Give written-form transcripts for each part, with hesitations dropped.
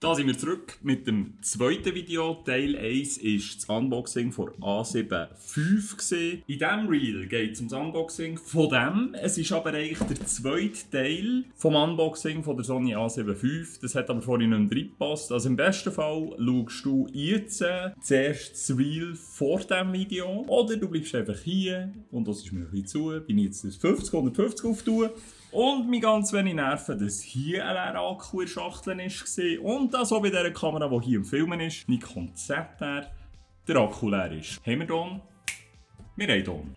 Da sind wir zurück mit dem zweiten Video. Teil 1 ist das Unboxing von A7 IV. In diesem Reel geht es um das Unboxing von dem. Es ist aber eigentlich der zweite Teil vom Unboxing von der Sony A7 IV. Das hat aber vorhin nicht mehr reingepasst. Also im besten Fall schaust du jetzt zuerst das Reel vor diesem Video. Oder du bleibst einfach hier und das ist mir ein bisschen zu. Bin ich jetzt das 150 auftun. Und mich ganz wenig nerven, dass hier ein leerer Akku in der Schachtel war und dass auch bei dieser Kamera, die hier im Filmen ist, Nikon ZR, der Akku leer ist. Haben wir Ton? Wir haben Ton.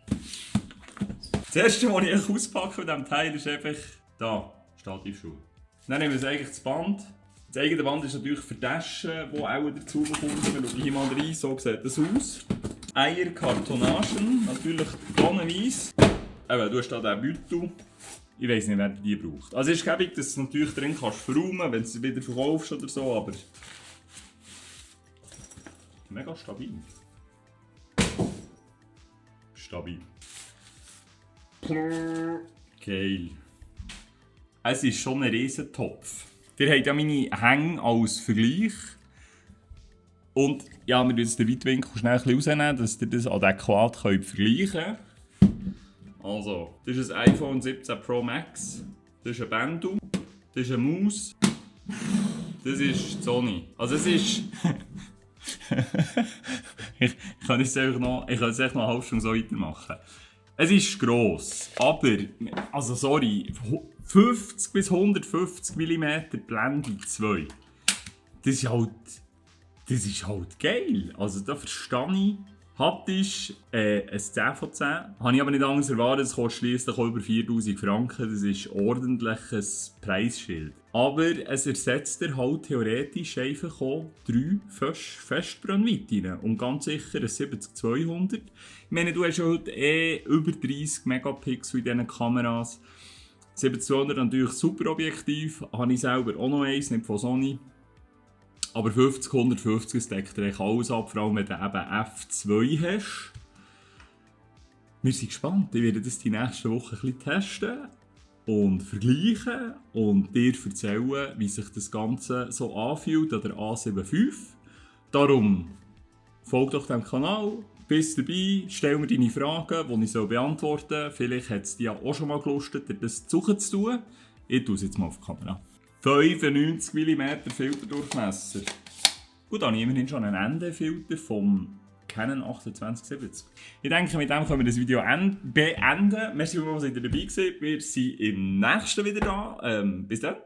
Das erste, was ich auspacke von diesem Teil, ist einfach da, Stativschuhe. Dann nehmen wir eigentlich das Band. Das eigene Band ist natürlich für Taschen, die auch dazu bekommt. Wir schauen hier mal rein, so sieht das aus. Eierkartonagen, natürlich tonnenweise. Eben, du hast da diesen Beutel. Ich weiss nicht, wer die braucht. Also es ist gäbig, dass du es natürlich drin kannst verräumen, wenn du es wieder verkaufst oder so, aber mega stabil. Stabil. Geil. Es ist schon ein Riesentopf. Ihr habt ja meine Hänge als Vergleich. Und ja, wir müssen den Weitwinkel schnell ein bisschen rausnehmen, dass ihr das adäquat vergleichen könnt. Also, das ist ein iPhone 17 Pro Max, das ist ein Bendu, das ist eine Maus, das ist die Sony. Also es ist... ich kann jetzt noch eine halbe Stunde so weitermachen. Es ist gross, aber, also sorry, 50 bis 150 mm Blende 2. Das ist halt geil. Also da verstehe ich. Haptisch ein 10 von 10. Habe ich aber nicht anders erwartet, es kostet schliesslich über 4000 Franken. Das ist ordentliches Preisschild. Aber es ersetzt dir halt theoretisch einfach auch 3 Festbrennweiten. Und ganz sicher ein 70-200. Ich meine, du hast ja heute über 30 Megapixel in diesen Kameras. 70-200 natürlich super Objektiv. Habe ich selber auch noch eins, nicht von Sony. Aber 50, 150, das deckt dir alles ab, vor allem wenn du eben F2 hast. Wir sind gespannt, ich werde das die nächsten Wochen ein bisschen testen und vergleichen und dir erzählen, wie sich das Ganze so anfühlt an der A7 IV. Darum folg doch dem Kanal, bist dabei, stell mir deine Fragen, die ich beantworten soll. Vielleicht hat es dich ja auch schon mal gelustet, dir das zu tun. Ich tue es jetzt mal auf die Kamera. 95 mm Filterdurchmesser. Gut, dann habe ich immerhin schon einen ND-Filter vom Canon 2870. Ich denke, mit dem können wir das Video beenden. Merci, dass ihr dabei gewesen. Wir sind im nächsten wieder da. Bis dann.